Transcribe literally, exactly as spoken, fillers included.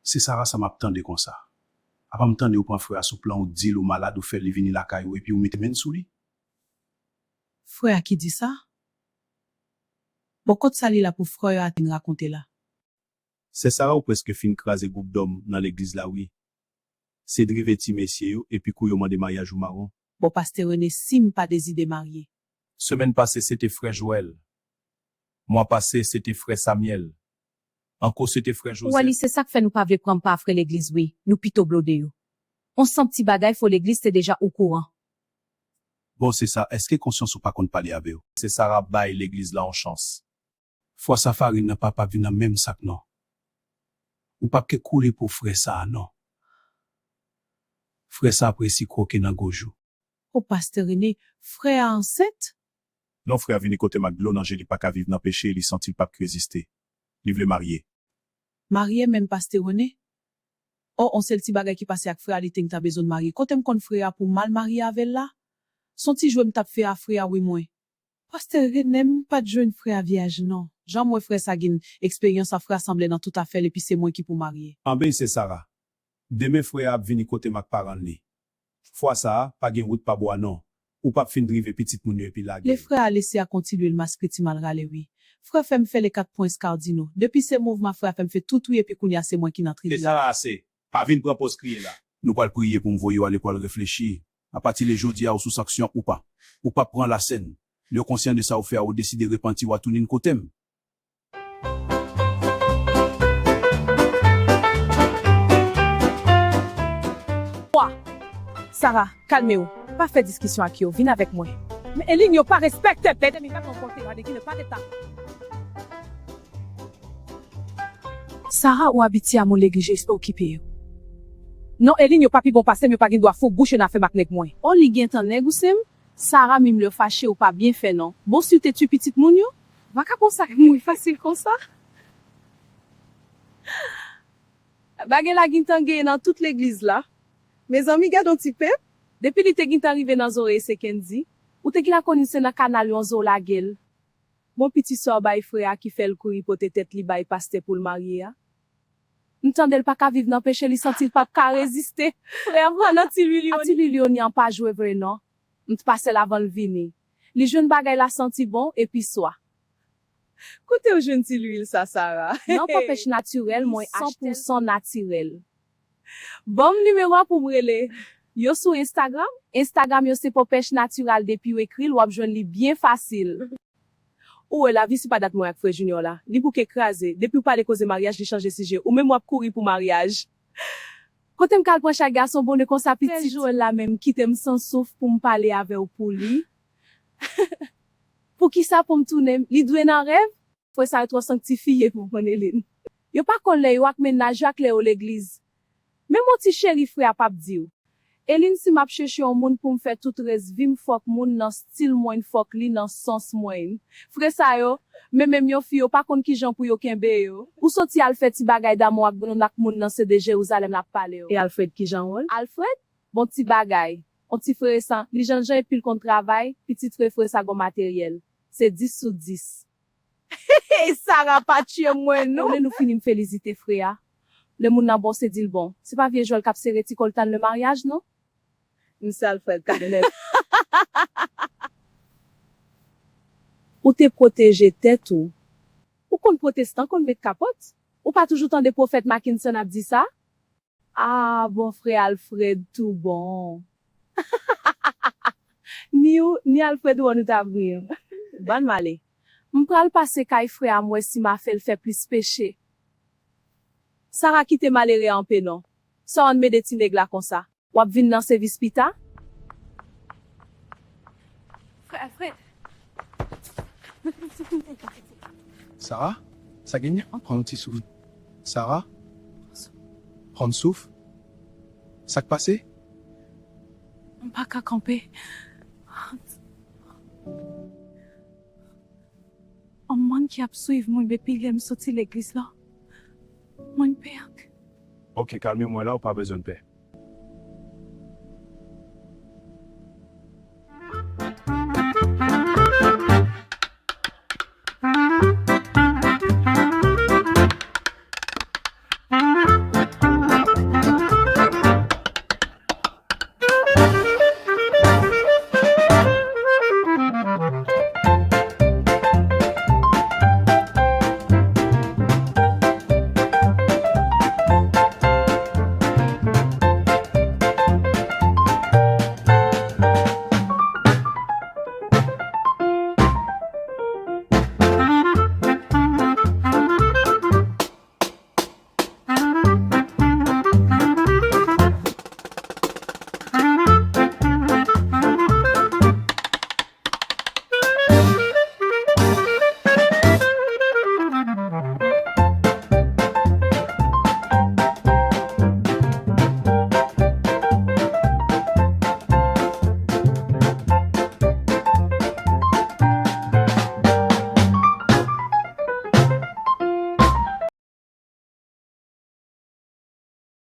Se Sara sa m ap tande konsa. Apa m tande ou pran frè a sou plan, ou di l ou malad, ou fè li vini lakay ou epi ou mete men n sou li? Frè a ki di sa? Bon, kot sa li la pou frè yo a te vin rakonte la? Sè Sara, ou prèske fin kraze gwoup dòm nan legliz la wi. Se drive ti mesye yo epi kou yo mande maryaj ou mawon. Bon, Pastè Rene, si m pa dezide marye. Semèn pase se te frè Joel. Mwa pase se te frè Samyèl. Ankò se te frè Jozèf. Ou wè li se sa k fè nou pa vle pran pa frè legliz wi, nou pito blode yo. On sanp ti bagay fo legliz te deja okouran. Bon se sa, èske konsyans ou pa konn pale avè w? Sè Sara, bay legliz la on chans. Fwa sa farin nan pa p ap vin nan menm sak non. Ou p ap ke kouri pou frè sa a non. Frè sa ap resi kwoke nan goj ou. O Pastè Rene, frè a ansent? Non, frè a vini kote m ak dlo nan je, li pa ka viv nan peche, li santi l p ap k reziste. Li vle marye. Marye menm Pastè Rene? O, on sèl ti bagay ki pase ak frè a, li te gentan bezwen marye. Kote m konn frè a pou m al marye avè l la? S on ti jwe m t ap fè a frè a wi mwen. Pastè Rene, m pa t jwenn frè a vyaj non. Jan m wè frè sa gen eksperyans a, frè a sanble nan tout afè l epi se mwen ki pou marye. Anben sè Sara. Demen frè a ap vini kote m ak paran li. Fwa sa a, pa gen wout pa bwa non. Ou p ap fin drive pitit moun yo epi lage yo. Lè frè a lese ak on ti lwil maskriti m al rale wi. Frè fè m fè le kat pwens kardino. Depi se mouvman frè a fè m fè tout wi epi kounye a se mwen ki nan tribinal. Sè Sara, ase. Pa vin pran pòz kriye la. Nou pral priye pou m voye w ale pou w al reflechi. Apati de jodi a ou sou sanksyon ou pa. Ou p ap pran lasèn. Lè w konsyan de sa ou fè a, ou deside repanti w a tounen kote m. Wa! Sara, kalme w. Pa fè diskisyon ak yo. Vin avèk mwen. Men Elin yo pa respekte m. Lè demi kat rankontre yo a degi ne pa de ta. Sara, ou abitye a moun legliz yo okipe yo. Non, Elin yo pa pi bon pase m, yo pa gen dwa fouk bouch yo nan afè m ak nèg mwen. O, li gentan nèg ou se m? Sara, menm lè w fache ou pa byen fè non. Bon si w te twi pitit moun yo, vagabon sa k mouri fasil konsa. Bagay la gentan genyen nan tout legliz la. Mezanmi, gad on ti pèp. Depi li te gentan rive nan zorèy Sekendi, ou te gentan konn se nan kanal yo anzè w lage l. Bon piti sa w bay frè a ki fè l kouri pote tèt li bay pastè pou l marye a. M tande l pa ka viv nan peche, li santi l p ap ka reziste. Frè a pran nan ti lwil yo. A ti lwil yo ni an pa jwe vre non. M t pase l avan l vini. Li jwenn bagay la santi bon epi swa. Kote w jwenn ti lwil sa Sara? Nan Popèch Natirèl mwen achte l san pou san natirèl. Ban m nimewo a pou m rele. Yo sou Instagram? Instagram yo se Popèch Natiral, depi w ekri l w ap jwenn li byen fasil. Ou wè lavi se pa dat mwen ak frè Junior la. Li bouke kraze. Depi w pale koze maryaj li chanje sijè. Ou menm w ap kouri pou maryaj. Kote m k al pran chay gason bonè konsa pitit? Frè Joel la menm kite m san souf pou m pale avè w pou li. Poukisa pou m tounen? Li dwe nan rèv? Frè sa yo twò sanktifiye pou konn Elin. Yo pa konn lè yo ak mennaj yo ak lè yo legliz. Menm on ti cheri frè a p ap di w. Elin, si m ap chèche yon moun pou m fè tout rès vi m fòk moun nan stil mwen fòk li nan sans mwen. Frè sa yo, men menm yon fi yo pa konn kijan pou yo kenbe yo. Ou soti al fè ti bagay damou ak blonn ak moun nan se de Jerizalèm l ap pale w. E Alfred kijan w wè l? Alfred? Bon ti bagay. On ti frè resan, li jènjan epi l konn travay, pitit frè frè sa gon materyèl. Se dis sou dis. Sara pa tye mwen non. Olye nou fini m felizite frè a. Lè moun nan bon se di l bon. Se pa vye jwèl k ap sere ti kòl tann le maryaj non. M se Alfred Cadenet. Ou te pwoteje tèt ou. Ou konn pwotestan konn met kapòt? Ou pa toujou tande pwofèt Mackinson ap di sa? Ah bon frè Alfred tou bon. Ni ou ni Alfred ou an nou ta ap ri. Ban m ale. M pral pase kay frè a m wè si m a fè l fè plis peche. Sara kite malere a anpe non. Sa w ann mede ti nèg la konsa? W ap vin nan sèvis pita? Frè Alfred. Sara, sa genyen? Pran yon ti souf. Sara, pran souf. Sa k pase? M pa ka kanpe. On moun ki ap swiv mwen depi lè m soti legliz la. Mwen pè ak. Ok, kalme mwen la, ou pa bezwen pè.